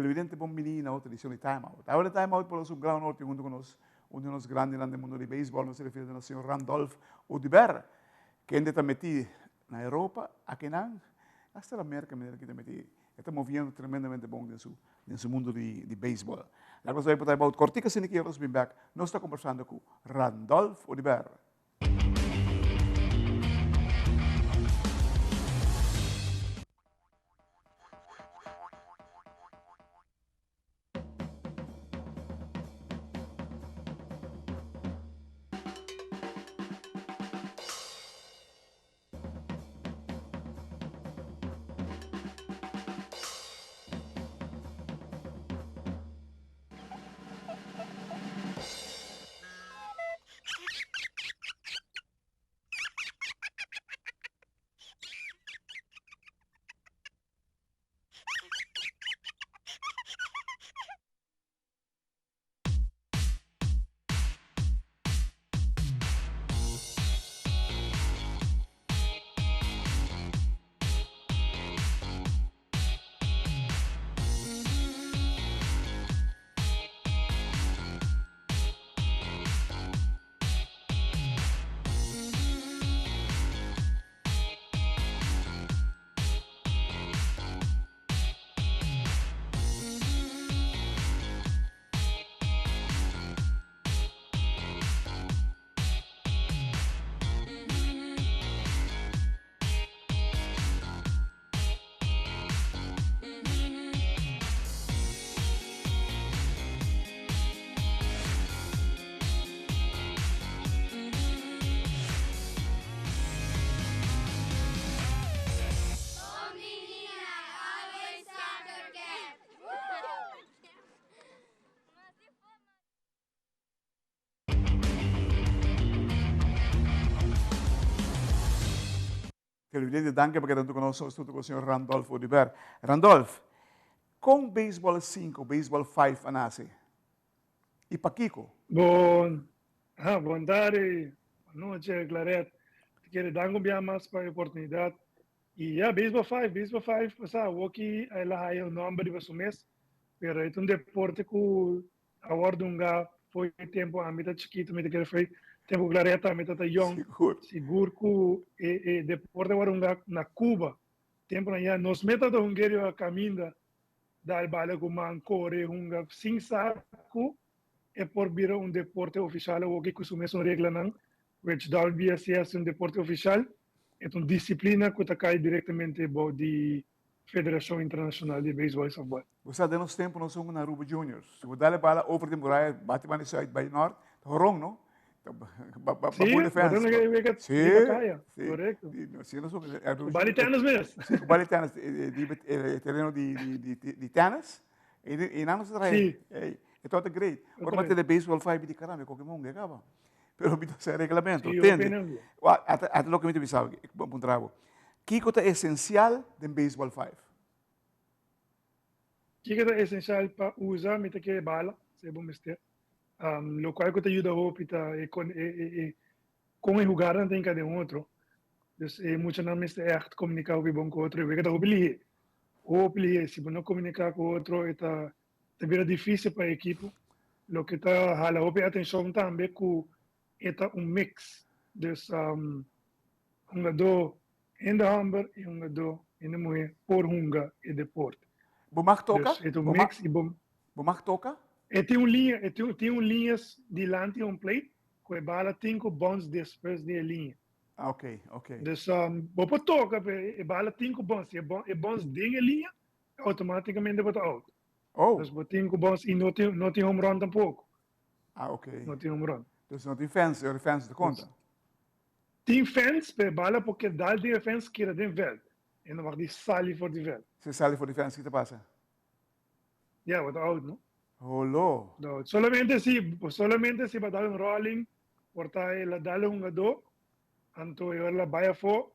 Televidente bon bini na otro edicion di Time Out. Awe na Time Out por nos un gran honor tin hunto cu nos un di nos grandinan den mundo di beisbol. Nos ta refiriendo na señor Randolph Oduber, kende ta meti na Europa, akinan, hasta na Merca manera ki ta meti. E ta moviendo tremendamente bon den su den su mundo di di beisbol. Laga nos bai pa Time Out cortico asina ki nos bin bek. Nos ta conversando cu Randolph Oduber. Televidente, danki pa keda huntu ku nos. Nos huntu ku señor Randolph Oduber. Randolph, kon Baseball 5, Baseball 5 a nase? I pakiko? Bon, ah, bon tardi, bon noche, Claret. Te kere dank un bia mas pa e oportunidad. I ya, Baseball 5, Baseball 5, pasa, awoki el a haya un nomber riba su mes, pero e ta un deporte ku A wòrdu hunga fo'i tempu ami ta chikitu, mi ta kere fo'i tempu Claret tambe ta ta yòn. Sigur. Sigur ku e e deporte a wòrdu hunga na Cuba. Tempunan ya nos mes tabata hunga riba kaminda, dal bala ku man, kore, hunga sin sa ku e por bira un deporte ofishal awoki ku su mesun reglanan, which WBSC ta un deporte ofishal, e ta un disiplina ku ta kai direktamente bou di Federacion Internacional di Beisbol y Softbol. Bo sa den nos tempo nos hunga na Aruba Juniors. Si bo dal e bala over di muraya bati banda di zuid bai nort, ta horon no? Ta ba ba Sí, bule bo fence. ta wega Sí, riba kaya, sí. korekto. Di no, sí nos hunga Aruba Ku bali Juniors. tennis mes. Sí, ku bali tennis, di e tereno di di di di tennis. E nan nos ta traha. Sí. Ey, e tabata great. Otra Ora mi a vez. tende baseball five mi di caramba, koke mi hunga e kaba. Pero mi ta sa e reglamento, Sí, hopi tende. nan. Wak, ata ata loke mi ta bisa bo, bo puntra bo. Kiko ta esensial den Baseball Five? Kiko ta esensial pa usa mi ta kere bala, si bo mester. Lokual ku ta yuda hopi ta e kon e e e kon e hugarnan ta hinka den otro. Dus e muchanan mester ègt komuniká hopi bon ku otro. E wega ta hopi lihé, hopi lihé. Si bo no komuniká ku otro e ta ta bira difísil pa e ekipo. Loke ta hala hopi atenshon tambe ku e ta un mix. Dus hungadó hende hòmber i hungadó hende muhé por hunga e deporte. Bo mag toka? Dus e ta un mix i bo. Bo mag toka? E tin un liña, e tin tin un liña dilanti home plate ku e bala tin ku bounce despues di e liña. Ah, ok, ok. Dus bo por toka pero e bala tin ku bounce. Si e bounce den e liña, automaticamente bo ta out. Oh. Dus bo tin ku bounce i no tin no tin home run tampoko. Ah, ok. No tin home run. Dus no tin fence, e fence ta konta. Tin fence, pero e bala por keda dal den e fence keda den veld. E no mag di sali for di veld. Si e sali for di fence, ki ta pasa? Ya, bo ta out, no? Holo. Ta out. Solamente si, solamente si bo dal un rolling, por ta el a dal e hungadó, anto e ora el a bai afó,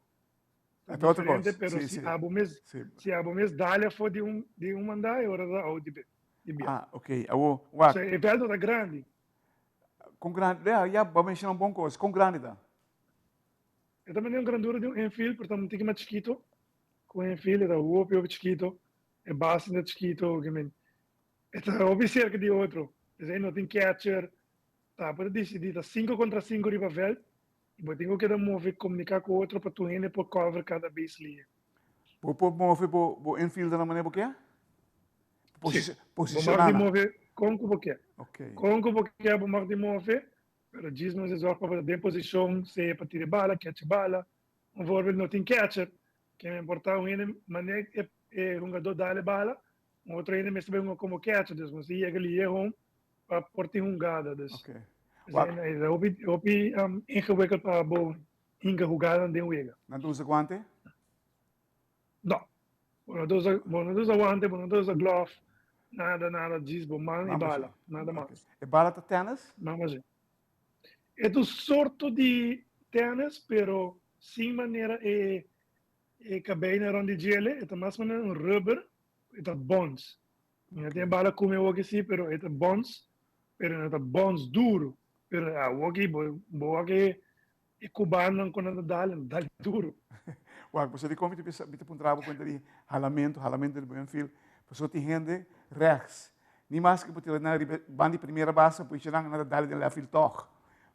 ta Ta otro kos. diferente, pero Si, si si. abo mes, Si. si abo mes dal afó di un, di un mandá, e ora ta out di be, di bia. Ah, ok. Awo, wak. So, e veld no ta grandi. Kon grandi, ya, ya, bo a menciona un bon kos. Kon grandi ta? E ta mende un grandura di un infield, pero ta un tiki mas chikito ku un infield. E ta hopi, hopi chikito. E base ta chikito, ke men. E ta hopi cerca di otro. Esey no tin catcher. Ta bo ta dicidi ta cinco contra cinco riba veld y bo tin cu keda move comunica cu otro pa tur hende por cover cada base lihe. Bo por move bo bo infielder na manera bo kier? Si. Bo mag di move con cu bo kier. Con cu bo kier bo mag di move, pero djis nos e zorg pa bo ta den posicion, sea pa tira e bala, catch e bala. Un voorbeeld no tin catcher, ken importa un hende manera e e hungador dal e bala, un otro hende mester bai hunga como catcher, dus mester yega lihe home pa por tin hungada. Dus e ta hopi hopi ingewikkeld pa bo hinka hugadan den wega. Nan ta usa guante? No. Bo no ta usa, bo no ta usa guante, bo no ta usa glove, nada, nada, djis bo man i bala, nada mas. E bala ta tennis? Nada mas. E ta un sorto di tennis, pero sin manera e e cabeynan rond di djele, e ta mas manera un rubber, e ta bons. Mi no tin bala cume awoki si, pero e ta bons, pero no ta bons duro. Pero awoki bo bo wak e e cubanonan cu nan ta dal, nan ta dal duro. Wak, pasobra dikon mi ta bisa, mi ta puntra bo cuenta di halamento, halamento di buen field, pasobra tin hende rechts, ni maske bo tira nan riba ban di primera base, bo isha nan, nan ta dal den left field tog.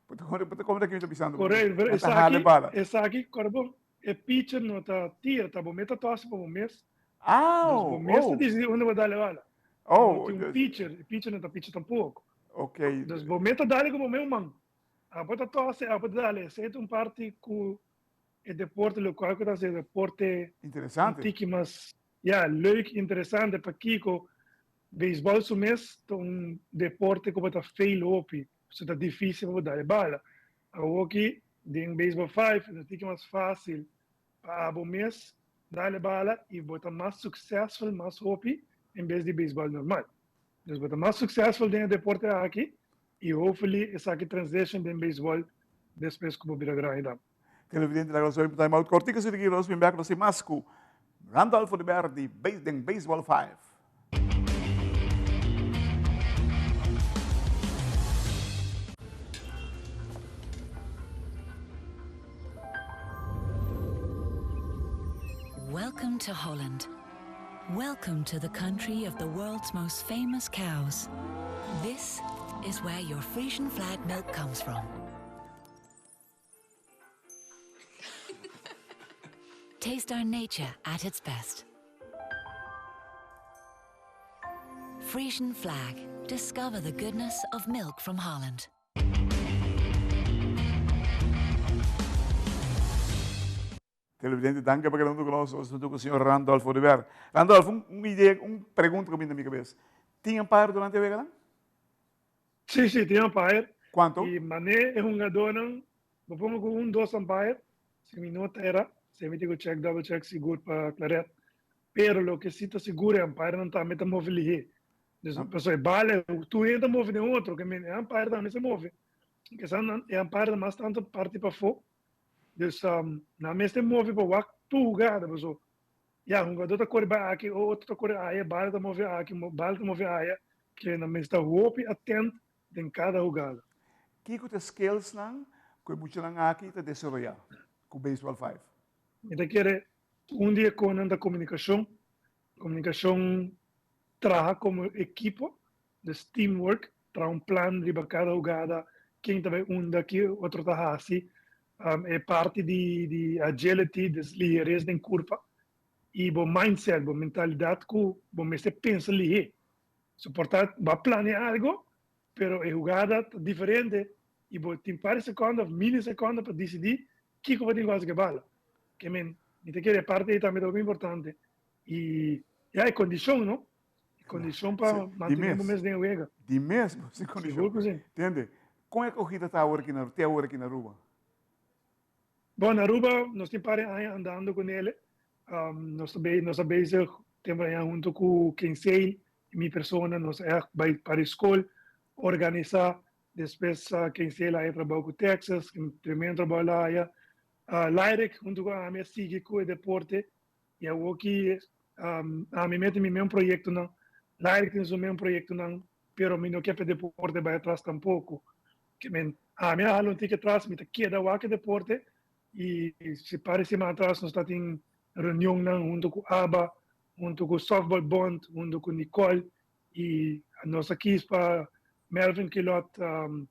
Bo ta bo ta komprende kico mi ta bisando? Correcto, pero Nan ta hala e esaki, bala. esaki, corda bon, e pitcher no ta tira, ta bo mes ta tosi pa bo mes. Ah, Dus bo mes ta oh. dicidi unda bo dal e bala. Oh, No tin un dus pitcher, e pitcher no ta pitcher tampoco. Ok. Dus bo mes ta dal cu bo mes man. Abo ta tosi, abo ta dal. Esey ta un parti cu e deporte locual cu ta haci e deporte un Interesante. tiki mas, ya, leuk, interesante. Pakico beisbol su mes ta un deporte cu bo ta fail hopi, pasobra ta dificil pa bo dal e bala. Awoki den beisbol five e ta tiki mas facil pa abo mes dal e bala y bo ta mas successful mas hopi en bes di beisbol normal. Dus bo ta mas successful den e deporte aki y hopefully esaki transition den beisbol despues cu bo bira grandi tambe. Televidente laga nos hoy time out cortico si nos bin back nos tin mas cu Randolfo de Ber di den Baseball 5. Welcome to Holland. Welcome to the country of the world's most famous cows. This is where your Frisian flag milk comes from. Taste our nature at its best. Frisian flag. Discover the goodness of milk from Holland. Televidente, danki pa keda huntu ku nos. Nos huntu ku señor Randolph Oduber. Randolph, un, un idea, un pregunta ku bini na mi kabes. Tin umpire durante e weganan? Sí, sí, tin umpire. Kuantu? I mané e hungadónan, bo pongo ku un, dos umpire, si mi no ta era, si mi tin ku check, double check sigur pa Claret. Pero loke si ta sigur e umpirenan tambe ta move lihé. Dus, pasobra e bala, tur hende ta move den otro, ke men e umpire tambe sa move. Kesa nan, e umpire ta mas tantu parti pafó. Dus nan mester move pa wak tur hugada paso ya hungador ta kore bai aki o otro ta kore aya bala ta move aki bala ta move aya ke nan mester ta hopi atent den kada hugada. Kiko ta e skillsnan ku e muchanan aki ta desaroyá ku Baseball 5? Mi ta kere un di e konan ta komunikashon, komunikashon traha komo ekipo Dus teamwork, traha un plan riba kada hugada, ken ta bai unda, ki otro ta hasi. E parti di di agility, dus liheres den kurpa, i bo mindset, bo mentalidat ku bo mester pensa lihé. So por ta bo a plania algo, pero e hugada ta diferente i bo tin par di sekondo òf milisekondo pa disidí kiko bo tin ku hasi ku e bala. Ke men, mi ta kere e parti ei tambe ta hopi importante. I ya e kondishon no, E kondishon pa mantené bo mes den e wega. Di mes bo sin kondishon. Sigur ku si. Tende, kon e kogida ta awor aki na te awor aki na Aruba? Bon, na Aruba nos tin par di aña andando ku nele. Nos ta nos ta bezig tempu aña hunto ku Kinsale i mi persona nos a ègt bai par di skol organisá. Despues Kinsale a haya trabou ku Texas, tremendo trabou el a haya. Lyric hunto ku ami a sigui ku e deporte I awoki ami mes tin mi mes proyectonan, Lyric tin su mes proyectonan, pero mi no ke pa e deporte bai atras tampoco. Ke men, ami a hala un tiki atras, mi ta keda wak e deporte i si par di siman atras nos ta tin reunionnan hunto ku aba, hunto ku Softball Bond, hunto ku Nicole. Y nos a kies pa Melvin Kilot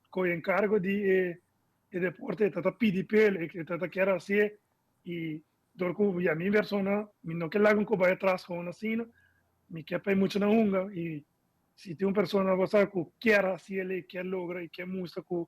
coge encargo di e deporte, e ta ta pidi p'el, e ta ta kier hacié y dor cu ya mi persona mi no ke laga un cu bay atras gewoon asina, mi ke pa e muchanan hunga y si tin un persona bo sa cu kier haciel y kier logra y kier mustra cu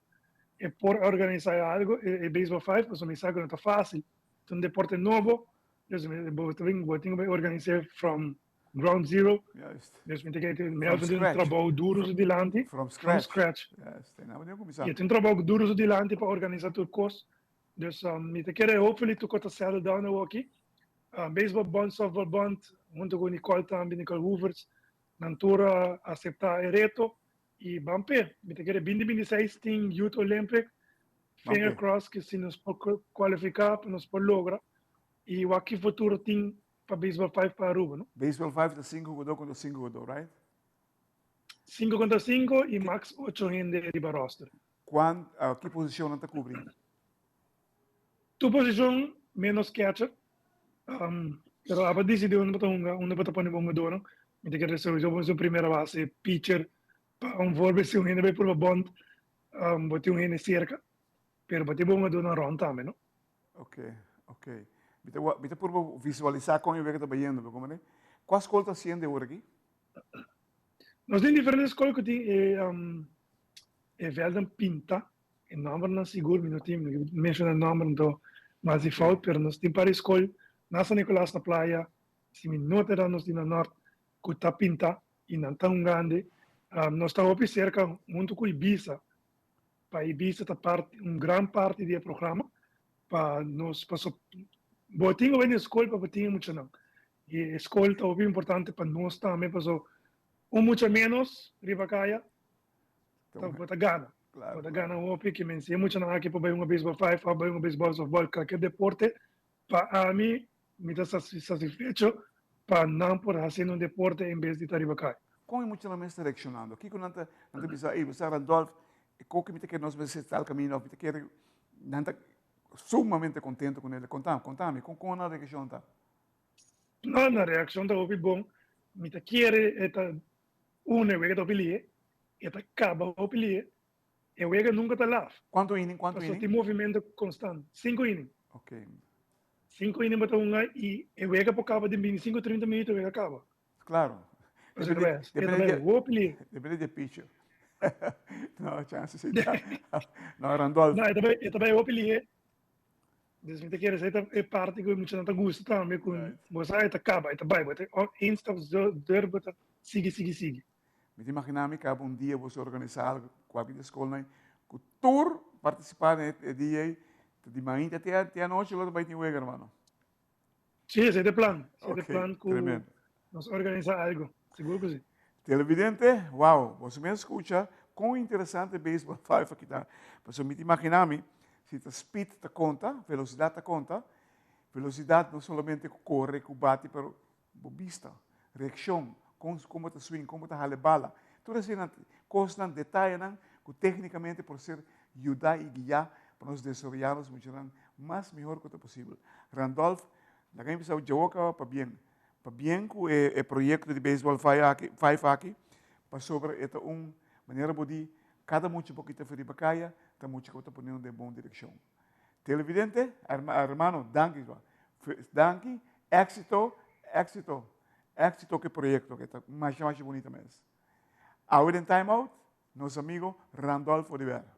e por organisa algo e Baseball Five pasobra mi sa cu no ta facil, ta un deporte nobo, dus bo tin cu bay organisa from ground zero. Juist. Dus mi ta kere mi a tin un trabou duro su dilanti. From scratch. From scratch. Juist. En nou kuminsá. I tin un trabou duro su dilanti pa organisá tur kos. Dus mi ta kere hopefully tur kos ta settle down awoki. Baseball bond, softball bond, hunto ku Nicole tambe, Nicole Hoeverts, nan tur a aseptá e reto i ban p'e. Mi ta kere binti 26 tin Youth Olympic. Finger cross ku si nos por kualifiká pa nos por logra i wak ki futuro tin pa Baseball 5 pa Aruba, no? Baseball 5 ta 5 jugador contra 5 jugador, right? 5 contra 5 y max 8 hende riba roster. Cuan, uh, ki posicion nan ta cubri? Tur posicion menos catcher. Pero aba dicidi unda bo ta hunga, unda bo ta pone bo hungadornan. Mi ta kere sowieso bo su primera base, pitcher, pa un voorbeeld si un hende bay purba bunt, bo tin un hende cerca, pero bo tin bo hungadornan rond tambe, no? Ok, ok. Mi ta, mi ta purba visualisá kon e wega ta bayendo, bo comprende? Kua skol ta hasiendo e ora aki? Nos tin diferente skol ku tin e, um, e velden pinta. E nòmbernan sigur mi no tin, mi no menshoná nòmber anto mas di fout, pero nos tin par skol na San Nicolas na Playa, si mi no ta erá nos tin na Nort ku ta pinta i nan ta un grandi. Nos ta hopi serka huntu ku Ibisa Pa Ibiza ta parti un gran parti di e programa pa nos paso bo tin ku bai den skol pa bo tin e muchanan i e skol ta hopi importante pa nos tambe paso un mucha menos riba kaya ta bo ta gana bo ta gana hopi ke men si e muchanan aki por bai hunga baseball five of bai hunga baseball softball kalker deporte pa ami mi ta satisfecho pa nan por hasiendo un deporte en bes di ta riba kaya. Kon e muchanan mes ta reakshonando? Kiko nan ta nan ta bisa, ey, bo sa Randolph, e koki mi ta kere nos mester tal kaminda of mi ta kere, nan ta sumamente kontento ku nel. Konta, konta mi, kon kon nan reakshon ta? No, nan reakshon ta hopi bon. Mi ta kere e ta un e wega ta hopi lihe, e ta kaba hopi lihe, e wega nunka ta laf. Kuantu inning, kuantu Pasobra inning? tin movimento konstant. Sinku inning. Ok. Sinku inning bo ta hunga i e wega por kaba den bintisinko, trinta minuut e wega kaba. Claro. Depende, depende di, hopi lihe. Depende di e pitcher. No, chance si ta. No, Randolph. No, e ta bai, e ta bai hopi lihe. Dus mi ta kere esei ta e parti ku e muchanan ta gusta tambe ku bo sa e ta kaba, e ta bai, bo ta één stap dor bo ta sigui, sigui, sigui. Mi ta imaginá mi kaba un dia boso organisá algu kualke di e skolnan ku tur partisipá den e dia ei, ta di mainta te anochi lo ta bai tin wega, hermano. Sí, esei ta e plan. Esei ta e plan ku nos organisá algu. Sigur ku si. Televidente, wow, boso mes skucha kon interesante Baseball Five aki ta. Pasobra mi ta imaginá mi, si ta speed ta konta, velosidat ta konta, velosidat no solamente ku kore, ku bati, pero bo bista, reakshon, kon kon bo ta swing, kon bo ta hala e bala. Tur eseinan kosnan, detayenan ku téknikamente por ser yuda i guiá pa nos desaroyá nos muchanan mas mihor ku ta posibel. Randolph, laga mi bisa bo djawo kaba pabien. Pabien ku e e proyekto di Baseball Five aki, Five aki, pasobra e ta un manera bo di kada mucha bo kita for riba kaya ta mucha ku bo ta pone den bon direkshon. Televidente, hermano, danki. Danki, éxito, éxito, éxito ku e proyekto ke ta masha masha bunita mes. Awe den Time Out, nos amigo Randolph Olivera.